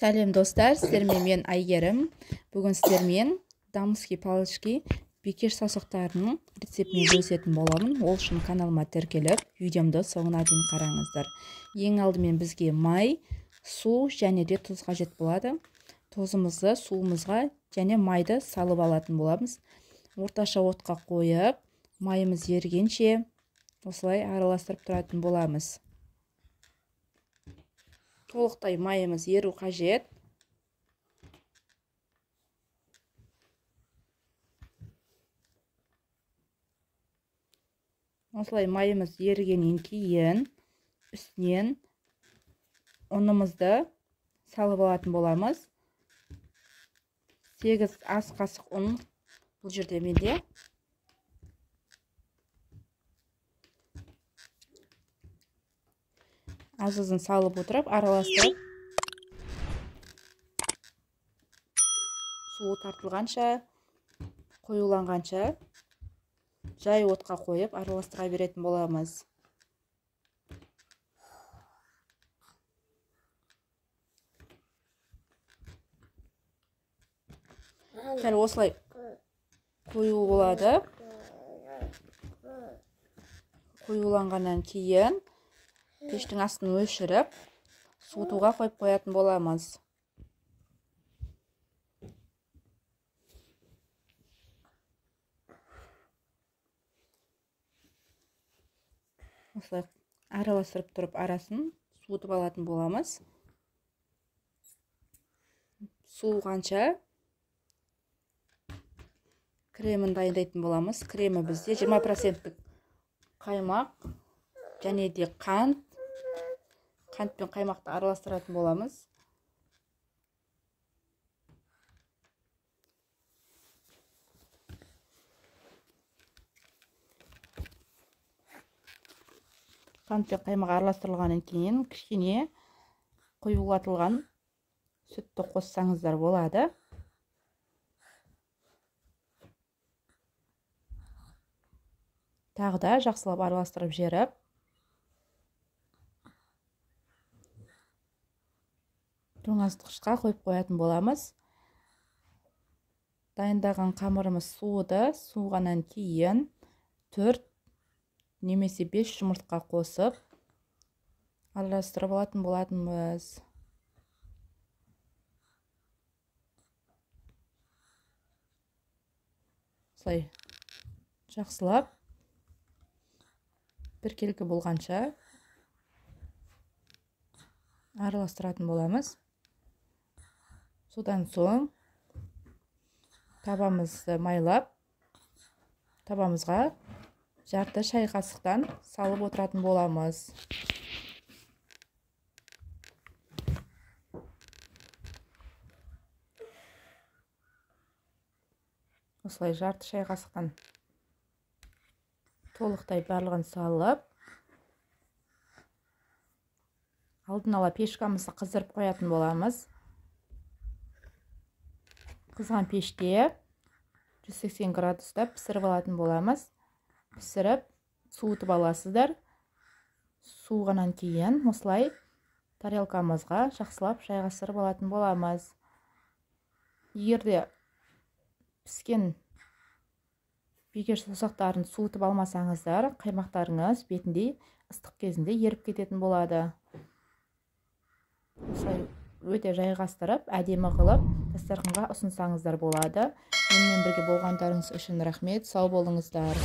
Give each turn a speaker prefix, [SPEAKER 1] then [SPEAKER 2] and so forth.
[SPEAKER 1] Сәлем достар, сіздермен мен Әйгерім. Бүгін сіздермен дамский палочки бекеш саусақтарының рецептімен бөлісетін боламын. Ол үшін каналыма тіркеліп, видеомды соңына дейін қараңыздар. Ең алдымен бізге май, су және де тұз қажет болады. Тұзымызды суымызға және майды салып алатын боламыз. Орташа отқа қойып, майымыз ерігенше осылай араластырып тұратын боламыз. Толықтай майымыз еру қажет. Осылай майымыз ерігеннен кейін үстінен ұнымызды салып алатын боламыз. 8 ас қасық ұн бұл жерде менде. Аз-азын салып отырып, араластырып, суы тартылғанша, қоюланғанша жай отқа қойып араластыра беретін боламыз. Сәл осылай қою болады. Қоюланғаннан кейін пештің астын өшіріп, суытуға қойып қоятын боламыз. Осылай араластырып тұрып арасын суытып алатын боламыз. Суығанша кремін дайындайтын боламыз. Кремі бізде 20% қаймақ және де қант. Қант пен қаймақты араластыратын боламыз. Қант пен қаймақ араластырылғаннан кейін кішкене қоюлатылған сүтті қоссаңыздар болады. Тағы да жақсылап араластырып жеріп, тоңазытқышқа қойып қоятын боламыз. Дайындаған қамырымыз суыды. Суығаннан кейін 4 немесе 5 жұмыртқа қосып араластырып алатын болатынбыз. Осылай жақсылап біркелкі болғанша араластыратын боламыз. Содан соң табамызды майлап, табамызға жарты шай қасықтан салып отыратын боламыз. Осылай жарты шай қасықтан толықтай барлығын салып, алдын ала пешкамызды қыздырып қоятын боламыз. Қызған пеште 180 градуста пісіріп алатын боламыз. Пісіріп, суытып аласыздар. Суығаннан кейін осылай тарелкамызға жақсылап жайғастырып алатын боламыз. Егер де піскен бекеш саусақтарын суытып алмасаңыздар, қаймақтарыңыз бетіндей ыстық кезінде еріп кететін болады. Осылай өте жайғастырып, әдемі қылып дастарханға ұсынсаңыздар болады. Менімен бірге болғандарыңыз үшін рахмет. Сау болыңыздар.